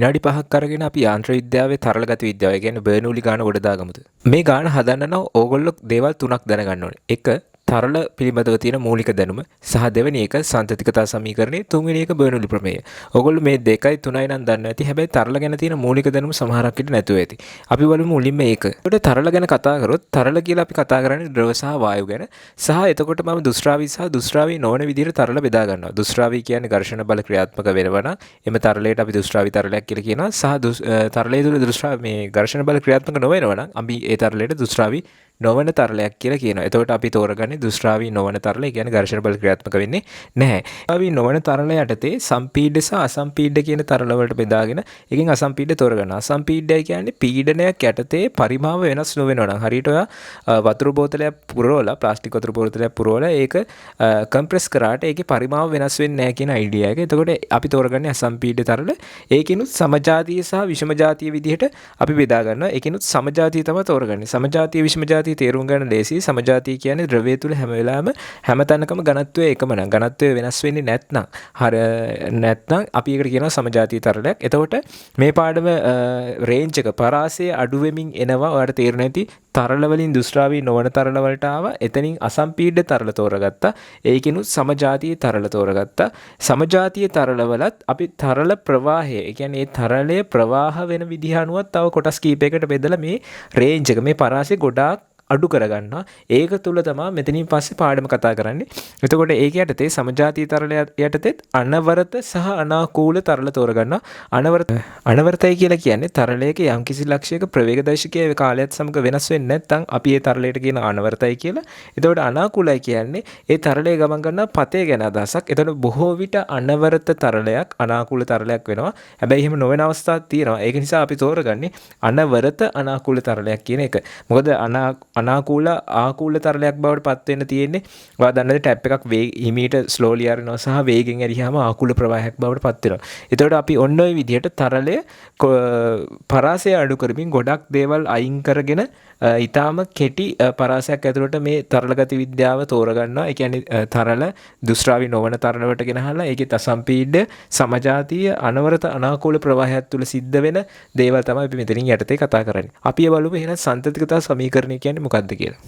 විනාඩි 5ක් අරගෙන අපි යාන්ත්‍ර විද්‍යාවේ තරල ගති විද්‍යාව, ඒ කියන්නේ බර්නූලි ගාන ගොඩ දාගමුද? මේ ගාන හදන්න නම් ඕගොල්ලෝ දේවල් තුනක් දැනගන්න ඕනේ. එක, තරල පිළිබඳව තියෙන මූලික දැනුම සහ දෙවෙනි එක සන්තතිකතා සමීකරණය, තුන්වෙනි එක බර්නූලි ප්‍රමේය. ඕගොල්ලෝ මේ දෙකයි තුනයි නම් දන්නවා ඇති. හැබැයි තරල ගැන තියෙන මූලික දැනුම සමහරක් විට නැතුව ඇති. අපි බලමු මුලින්ම ඒක. එතකොට තරල ගැන කතා කරොත් තරල කියලා අපි කතා කරන්නේ ද්‍රව සහ වායු ගැන. සහ එතකොට මම දුෂ්‍රාවී සහ දුෂ්‍රාවී නොවන විදිහට තරල බෙදා ගන්නවා. දුෂ්‍රාවී කියන්නේ ඝර්ෂණ බල ක්‍රියාත්මක වෙනවා නම් එම තරලයට අපි දුෂ්‍රාවී තරලයක් කියලා කියනවා. සහ තරලය තුළ දුෂ්‍රාවී මේ ඝර්ෂණ බල ක්‍රියාත්මක නොවෙනවා නම් අපි ඒ තරලයට දුෂ්‍රාවී නොවන තරලයක් කියලා කියනවා. එතකොට අපි තෝරගන්නේ දුෂ්‍රාවී නොවන තරල, ඒ කියන්නේ ඝර්ෂණ බල ක්‍රියාත්මක වෙන්නේ නැහැ. දුෂ්‍රාවී නොවන තරල යටතේ සම්පීඩ සහ අසම්පීඩ කියන තරල වලට බෙදාගෙන එකෙන් අසම්පීඩ තෝරගන්නවා. අසම්පීඩයයි කියන්නේ පීඩනයක් යටතේ පරිමාව වෙනස් නොවෙනවා නම්, හරියට ඔයා වතුර බෝතලයක් පුරවලා, ප්ලාස්ටික් වතුර බෝතලයක් පුරවලා ඒක කම්ප්‍රෙස් කරාට ඒකේ පරිමාව වෙනස් වෙන්නේ නැහැ කියන අයිඩියා එක. එතකොට අපි තෝරගන්නේ අසම්පීඩ තරල. ඒකිනුත් සමජාතීය සහ විෂමජාතීය විදිහට අපි බෙදා ගන්නවා. ඒකිනුත් සමජාතීය තමයි තෝරගන්නේ. සමජාතීය විෂමජාතීය තේරුම් ගන්න ලේසි. සමජාතීය කියන්නේ ද්‍රව්‍යය තුල හැම වෙලාවෙම හැම තැනකම ඝනත්වය එකම නම්, ඝනත්වය වෙනස් වෙන්නේ නැත්නම්, හර නැත්නම් අපි ඒකට කියනවා සමජාතීය තරලයක්. එතකොට මේ පාඩම රේන්ජ් එක පරාසය අඩු වෙමින් එනවා. ඔයාලට තේරුණා ඇති. තරල වලින් දුෂ්‍රාවී නොවන තරල වලට ආවා. එතනින් අසම්පීඩ තරල තෝරගත්තා. ඒකිනුත් සමජාතීය තරල තෝරගත්තා. සමජාතීය තරලවලත් අපි තරල ප්‍රවාහය, ඒ කියන්නේ ඒ තරලය ප්‍රවාහ වෙන විදිහ අනුවත් තව කොටස් කීපයකට බෙදලා මේ රේන්ජ් එක, මේ පරාසය ගොඩාක් අඩු කරගන්නවා. ඒක තුල තමා මෙතනින් පස්සේ පාඩම කතා කරන්නේ. එතකොට ඒක යටතේ සමජාතීය තරල යටතේත් අනවරත සහ අනාකූල තරල තෝරගන්නවා. අනවරතයි කියලා කියන්නේ තරලයක යම්කිසි ලක්ෂයක ප්‍රවේග දර්ශකය කාලයත් සමග වෙනස් වෙන්නේ නැත්නම් අපි ඒ තරලයට කියන අනවරතයි කියලා. එතකොට අනාකූලයි කියන්නේ ඒ තරලය ගමන් කරන පතය ගැන අදහසක්. එතකොට බොහෝ විට අනවරත තරලයක් අනාකූල තරලයක් වෙනවා. හැබැයි එහෙම නොවන අවස්ථාවක් තියෙනවා. ඒක නිසා අපි තෝරගන්නේ අනවරත අනාකූල තරලයක් කියන එක. මොකද අනාකූල ආකූල තරලයක් බවට පත් වෙන්න තියෙන්නේ. ඔයා දන්නද ටැප් එකක් හිමීට ස්ලෝලි අරිනවා සහ වේගෙන් ඇරියාම ආකූල ප්‍රවාහයක් බවට පත් වෙනවා. එතකොට අපි ඔන්න ඔය විදිහට තරලය පරාසය අඩු කරමින් ගොඩක් දේවල් අයින් කරගෙන ඊටාම කෙටි පරාසයක් ඇතුළට මේ තරල ගති විද්‍යාව තෝරගන්නවා. ඒ කියන්නේ තරල දුෂ්‍රාවී නොවන තරල වලට ගෙනහලා ඒකෙත් අසම්පීඩ සමජාතීය අනවරත අනාකූල ප්‍රවාහයක් තුළ සිද්ධ වෙන දේවල් තමයි අපි මෙතනින් යටතේ කතා කරන්නේ. අපි බලමු එහෙනම් සන්තතිකතා සමීකරණය කියන්නේ මොකක්ද කියලා.